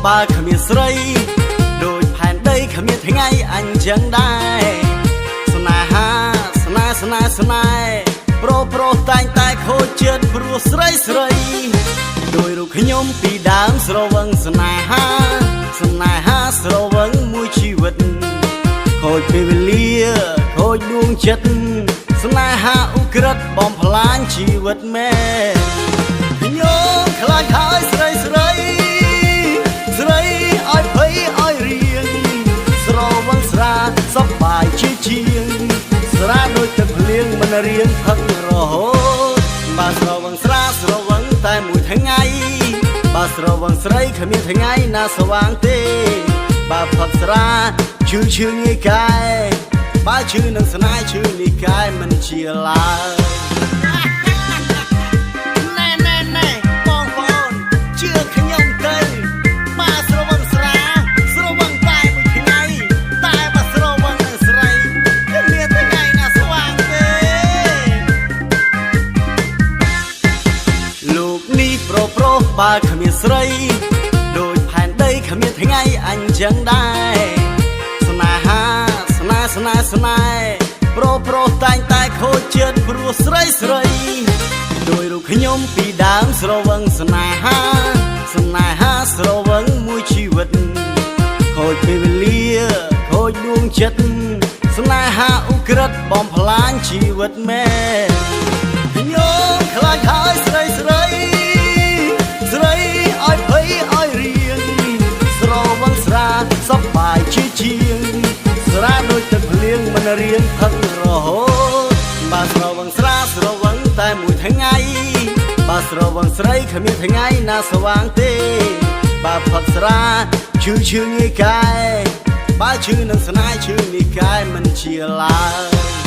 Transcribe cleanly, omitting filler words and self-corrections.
បើគ្មានស្រីដូចផែនដីគ្មានថ្ងៃអញចឹងដែរស្នេហាស្នេហ៍ស្នេហ៍ស្នេហ៍ប្រុសប្រុសតែងតែខូចចិត្តព្រោះស្រីស្រីដោយរូបខ្ញុំពីដើមស្រវឹងស្នេហាស្នេហាស្រវឹងមួយជីវិតខូចពេលវេលាខូចដួងចិត្តស្នេហាឧក្រិដ្ឋបំផ្លាញជីវិតមែនខ្ញុំខ្លាចហើយស្រីស្រីស្រីឲ្យភ័យឲ្យរៀងស្រវឹងស្រាសប្បាយជាជាងស្រាដូចទឹកភ្លៀងមិនរៀងផឹករហូតបើស្រវឹងស្រាស្រវឹងតែមួយថ្ងៃបើស្រវឹងស្រីគ្មានថ្ងៃណាស្វាងទេបើផឹកស្រាឈឺឈឺងាយកែបើឈឺនឹងស្នេហ៍ឈឺនេះកែមិនជាឡើយ ណែណែណែបងប្អូនជឿខ្ញុំទៅបើស្រវឹងស្រាស្រវឹងតែមួយថ្ងៃតែបើស្រវឹងនឹងស្រីគ្មានថ្ងៃណាស្វាងទេលោកនេះប្រុសប្រុសបើគ្មានស្រីដូចផែនដីគ្មានថ្ងៃអញចឹងដែរស្នេហាស្នេហ៍ស្នេហ៍ស្នេហ៍ប្រុសប្រុសតែងតែខូចចិត្តព្រោះស្រីស្រីដោយរូបខ្ញុំពីដើមស្រវឹងស្នេហាស្នេហាស្រវឹងមួយជីវិតខូចពេលវេលាខូចដួងចិត្តស្នេហាឧក្រិដ្ឋបំផ្លាញជីវិតមែនខ្ញុំខ្លាចហើយស្រីស្រីស្រីឲ្យភ័យឲ្យរៀងស្រវឹងស្រាសប្បាយជាជាងស្រាដូចទឹកភ្លៀងមិនរៀងផឹករហូតបើស្រវឹងស្រាស្រវឹងតែមួយថ្ងៃបើស្រវឹងស្រីគ្មានថ្ងៃណាស្វាងទេបើផឹកស្រាឈឺឈឺងាយកែបើឈឺនឹងស្នេហ៍ឈឺនេះកែមិនជាឡើយ។